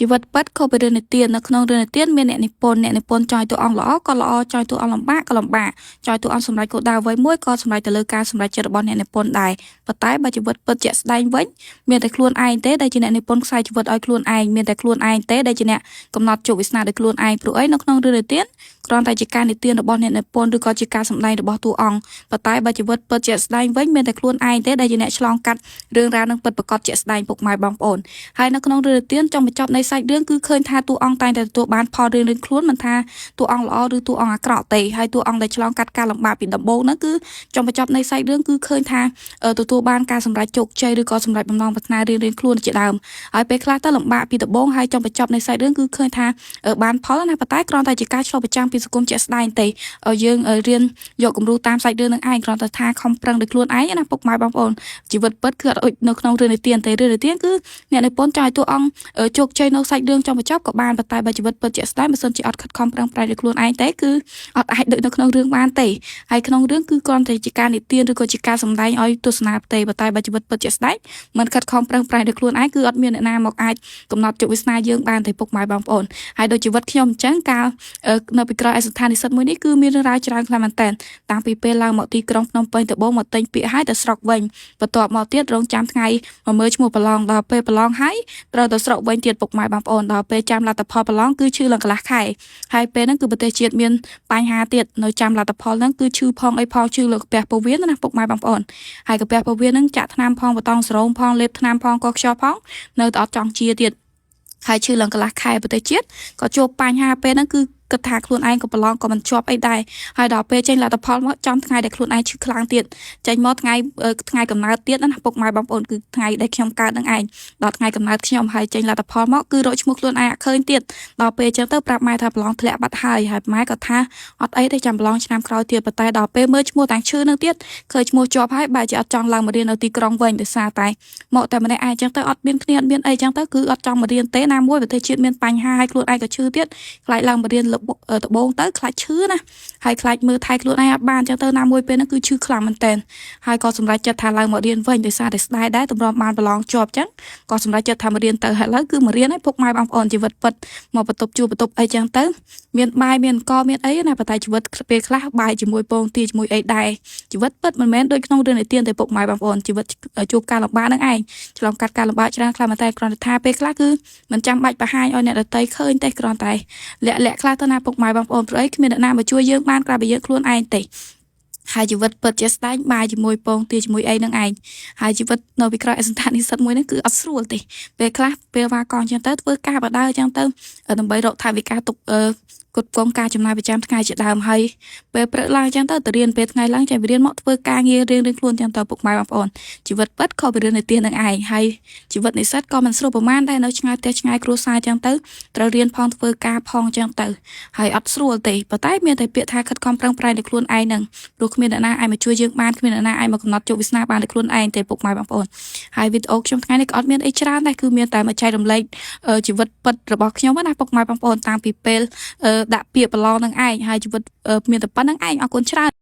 ជីវិតពិតខុសពីរឿងនិទាននៅក្នុងរឿងនិទានមានអ្នកនិពន្ធអ្នកនិពន្ធចង់ឲ្យតួអង្គល្អក៏ល្អចង់ឲ្យតួអង្គលំបាកក៏លំបាកចង់ឲ្យតួអង្គសម្រេចគោលដៅអ្វីមួយក៏សម្រេចទៅលើការសម្រេចចិត្តរបស់អ្នកនិពន្ធដែរប៉ុន្តែបើជីវិតពិតជាក់ស្ដែងវិញមានតែខ្លួនឯងទេដែលជាអ្នកនិពន្ធខ្សែជីវិតឲ្យខ្លួនឯងមានតែខ្លួនឯងទេដែលជាអ្នកកំណត់ជោគវាសនាដោយខ្លួនឯងព្រោះអីនៅក្នុងរឿងនិទានគ្រាន់តែជាការនិទានរបស់អ្នកនិពន្ធឬក៏ជាការសម្ដែងរបស់តួអង្គប៉ុន្តែបើជីវិតពិតជាក់ស្ដែងវិញមានតែខ្លួនឯងទេដែលជាអ្នកឆ្លងកាត់រឿងរ៉ាវនឹងពិតប្រាកដជាក់ស្ដែងពុកម៉ែបងប្អូនហើយនៅក្នុងរឿងនិទានចុងបញ្ចប់នៃសាច់រឿងគឺឃើញថាតួអង្គតែងតែទទួលបានផលរៀងៗខ្លួនមិនថាតួអង្គល្អឬតួអង្គអាក្រក់ទេហើយតួអង្គដែលឆ្លងកាត់ការលំបាកពីដំបូងហ្នឹងគឺចុងបញ្ចប់នៃសាច់រឿងគឺឃើញថាទទួលបានការសម្រេចជោគជ័យឬក៏សម្រេចបំណងប្រាថ្នារៀងៗខ្លួនជាដើមហើយពេលខ្លះទៅលំបាកពីដំបូងហើយចុងបញ្ចប់នៃសាច់រឿងគឺឃើញថាបានផលណាប៉ុន្តែគ្រាន់តែជាការឆ្លុះបញ្ចាំងពីសង្គមជាក់ស្ដែងទេយើងរៀនយកគំរូតាមសាច់រឿងនឹងឯងគ្រាន់តែថាខំប្រឹងដោយខ្លួនឯងណាពុកម៉ែបងប្អូនជីវិតពិតគឺអត់ដូចនៅក្នុងរឿងនិទានទេរឿងនិទានគឺអ្នកនិពន្ធចង់ឲ្យតួអង្គជោគជ័យនៅសាច់រឿងចុងបញ្ចប់ក៏បានប៉ុន្តែបើជីវិតពិតជាក់ស្ដែងបើសិនជាអត់ខិតខំប្រឹងប្រែងដោយខ្លួនឯងទេគឺអត់អាចដូចនៅក្នុងរឿងបានទេហើយក្នុងរឿងគឺគ្រាន់តែជាការនិទានឬក៏ជាការសម្ដែងឲ្យទស្សនាទេប៉ុន្តែបើជីវិតពិតជាក់ស្ដែងមិនខិតខំប្រឹងប្រែងដោយខ្លួនឯងគឺអត់មានអ្នកណាមកអាចកំណត់ជោគវាសនាយើងបានទេពុកម៉ែបងប្អូនហើយដូចជីវិតខ្ញុំអញ្ចឹងកាលនៅពីក្រោយឯស្ថាននិស្សិតមួយនេះគឺមានរឿងរ៉ាវច្រើនខ្លាំងមែនតើតាំងពីពេលឡើងមកទីក្រុងភ្នំពេញដំបូងមកទិញពាក្យហើយទៅស្រុកវិញបន្ទាប់មកទៀតរងចាំថ្ងៃមកមើលឈ្មោះប្រឡងដល់ពេលប្រឡងហើយត្រូវទៅស្រុកវិញទៀតពុកម៉ែបងប្អូនដល់ពេលចាំលទ្ធផលប្រឡងគឺឈឺឡើងកន្លះខែហើយពេលហ្នឹងគឺប្រទេសជាតិមានបញ្ហាទៀតនៅចាំលទ្ធផលហ្នឹងគឺឈឺផងអីផងឈឺលើកាពះពោះវៀនណាពុកម៉ែបងប្អូនហើយកាពះពោះវៀនហ្នឹងចាក់ថ្នាំផងបតង់សរោមផងលេបថ្នាំផងកខ្យល់ផងនៅតែអត់ចង់ជាទៀតហើយឈឺឡើងកន្លះខែប្រទេសជាតិក៏ជួបបញ្ហាពេលហ្នឹងគឺគិតថាខ្លួនឯងក៏ប្រឡងក៏មិនជាប់អីដែរហើយដល់ពេលចេញលទ្ធផលមកចំថ្ងៃដែលខ្លួនឯងឈឺខ្លាំងទៀតចេញមកថ្ងៃថ្ងៃកំណើតទៀតណាពុកម៉ែបងប្អូនគឺថ្ងៃដែលខ្ញុំកើតនឹងឯងដល់ថ្ងៃកំណើតខ្ញុំហើយចេញលទ្ធផលមកគឺរកឈ្មោះខ្លួនឯងអត់ឃើញទៀតដល់ពេលអញ្ចឹងទៅប្រាប់ម៉ែថាប្រឡងធ្លាក់បាត់ហើយហើយម៉ែក៏ថាអត់អីទេចាំប្រឡងឆ្នាំក្រោយទៀតប៉ុន្តែដល់ពេលមើលឈ្មោះតាំងឈឺនឹងទៀតឃើញឈ្មោះជាប់ហើយបែរជាអត់ចង់ឡើងមករៀននៅទីក្រុងវិញដោយសារតែមកតែម្នាក់ឯងអញ្ចឹងទៅអត់មានគ្នាអត់មានអីអញ្ចឹងទៅគឺអត់ចង់មករៀនទេណាមួយប្រទេសជាតិមានបញ្ហាហើយខ្លួនឯងក៏ឈឺទៀតខ្លាចឡើងមករៀនដំបូងទៅខ្លាចឈឺណាហើយខ្លាចមើលថែខ្លួនឯងអត់បានអញ្ចឹងទៅណាមួយពេលហ្នឹងគឺឈឺខ្លាំងមែនតើហើយក៏សម្រេចចិត្តថាឡើងមករៀនវិញដោយសារតែស្ដាយដែរតម្រាំបានប្រឡងជាប់អញ្ចឹងក៏សម្រេចចិត្តថាមករៀនទៅហើយឥឡូវគឺមករៀនហើយពុកម៉ែបងប្អូនជីវិតពិតមកបន្ទប់ជួបន្ទប់អីចឹងទៅមានបាយមានកមានអីណាប៉ុន្តែជីវិតពេលខ្លះបាយជាមួយពងទាជាមួយអីដែរជីវិតពិតមិនមែនដូចក្នុងរឿងនិទានទេពុកម៉ែបងប្អូនជីវិតជួបការលំបាកនឹងឯងឆ្លងកាត់ការលំបាកច្រើនខ្លាំងមែនតែគ្រាន់តែថាពេលខ្លះគឺមិនចាំបាច់បង្ហាញឲ្យអ្នកដទៃឃើញទេគ្រាន់តែលាក់លាក់ខ្លះទៅណាពុកម៉ែបងប្អូនព្រោះអីគ្មានអ្នកណាមកជួយយើងបានក្រៅពីយើងខ្លួនឯងទេហើយជីវិតពិតជាស្ដែងបាយជាមួយពងទាជាមួយអីនឹងឯងហើយជីវិតនៅពីក្រោយអសន្តាននិស្សិតមួយហ្នឹងគឺអត់ស្រួលទេពេលខ្លះពេលវ៉ាកងចឹងទៅធ្វើការបដើចឹងទៅដើម្បីរកថវិកាទុកអឺគ្រប់គ្រងការចំណាយប្រចាំថ្ងៃជាដើមហើយពេលព្រឹកឡើងចឹងទៅទៅរៀនពេលថ្ងៃឡើងចាំរៀនមកធ្វើការងាររៀងៗខ្លួនចឹងទៅពុកម៉ែបងប្អូនជីវិតពិតខុសពីរឿងនិទាននឹងឯងហើយជីវិតនិស្សិតក៏មិនស្រួលប្រហែលដែរនៅឆ្ងាយផ្ទះឆ្ងាយគ្រួសារចឹងទៅត្រូវរៀនផងធ្វើការផងចឹងទៅហើយអត់ស្រួលទេប៉ុន្តែមានតែពាក្យថាខិតខំប្រឹងប្រែងដោយខ្លួនឯងនឹងព្រោះគ្មានអ្នកណាអាចមកជួយយើងបានគ្មានអ្នកណាអាចមកកំណត់ជោគវាសនាបានដោយខ្លួនឯងទេពុកម៉ែបងប្អូនហើយវីដេអូខ្ញុំថ្ងៃនេះក៏អត់មានអីច្រើនដែរគឺមានតែមកចែករំលែកជីវិតពិតរបស់ខ្ញុំណាពុកម៉ែបងប្អូនតាំងពីពេលដាក់ពាក្យប្រឡងនឹងឯងហើយជីវិតមានតែប៉ុណ្្នឹងឯងអរគុណច្រើន។